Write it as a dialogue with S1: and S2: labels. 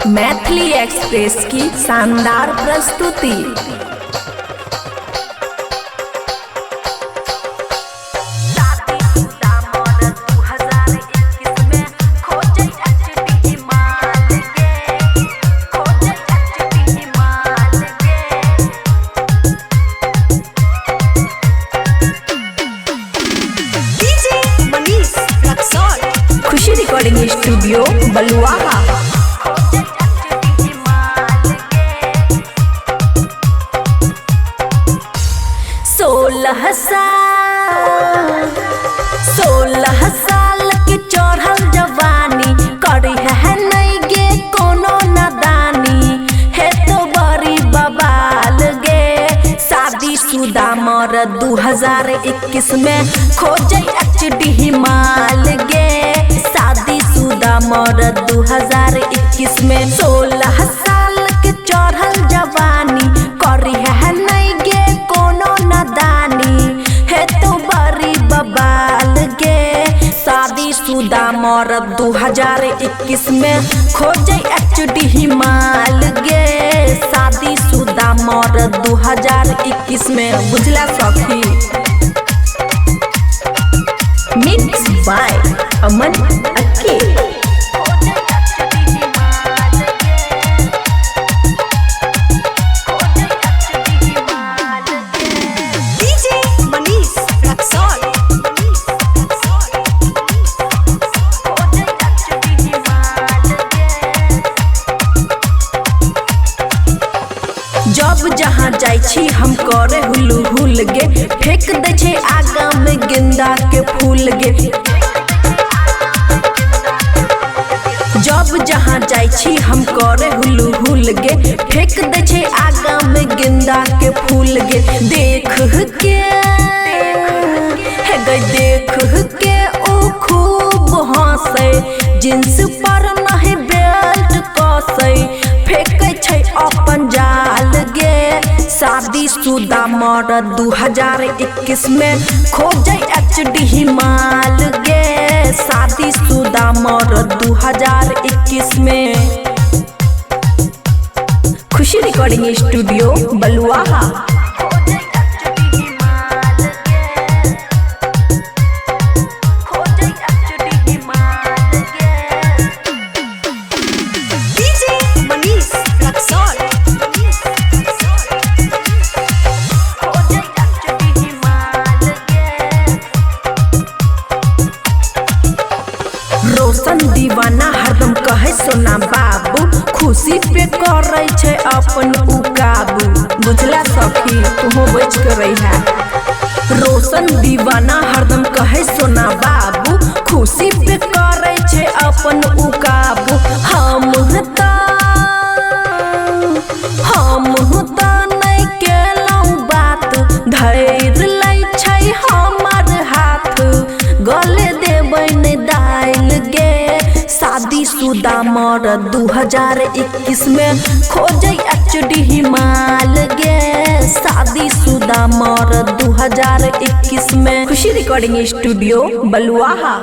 S1: Maithili express की शानदार प्रस्तुति।
S2: DJ Manish Raxaul.
S1: Khushi recording studio Baluaha. 16 साल 16 साल के चढ़ल जवानी करी है नहीं गे कोनो नादानी, हे तो बड़ी बबाल गे। शादीशुदा मर्द 2021 में खोजे एचडी माल गे। शादीशुदा मर्द 2021 में 16 साल के चढ़ल जवानी करी है नहीं गे कोनो नादानी, हे तो बड़ी बबाल गे। शादीशुदा मर्द 2021 में खोजे एचडी माल गे। शादीशुदा मर्द 2021 में, बुझला सखी। मिक्स बाय अमन अक्के।
S2: डीजे मनीष रक्सौल।
S1: जब जहाँ जाइ छी हम करे हुलु हुल गे, फेंक दै छै आगा में गेंदा के फूल गे। जब जहाँ जाइ छी हम करे हुलु हुल गे, फेंक दै छै आगा में गेंदा के फूल गे। देख के हे गई, देख के ओ खूब हंसै, जींस पर नहीं बेल्ट कसै, फेंकै छै अपन जाल गे। शादीशुदा मर्द 2021 में खोजे एचडी माल गे। शादीशुदा मर्द 2021 में। खुशी रिकॉर्डिंग स्टूडियो बलुआहा।
S2: डीजे मनीष रक्सौल।
S1: रोशन दीवाना हरदम कहे सोना बाबू, खुशी पे करे छै अपन उ काबू। बुझला सखी, तुहो बच के रहिहा। रोशन दीवाना हरदम कहे सोना बाबू, खुशी पे करे छै अपन उ काबू। हम त नहीं केलहुँ बात, धैर लै छै हमर हाथ, गले देबै नै दालि गे। शादीशुदा मर्द 2021 में खोजे एचडी माल गे। शादीशुदा मर्द 2021 में। खुशी रिकॉर्डिंग स्टूडियो बलुआहा।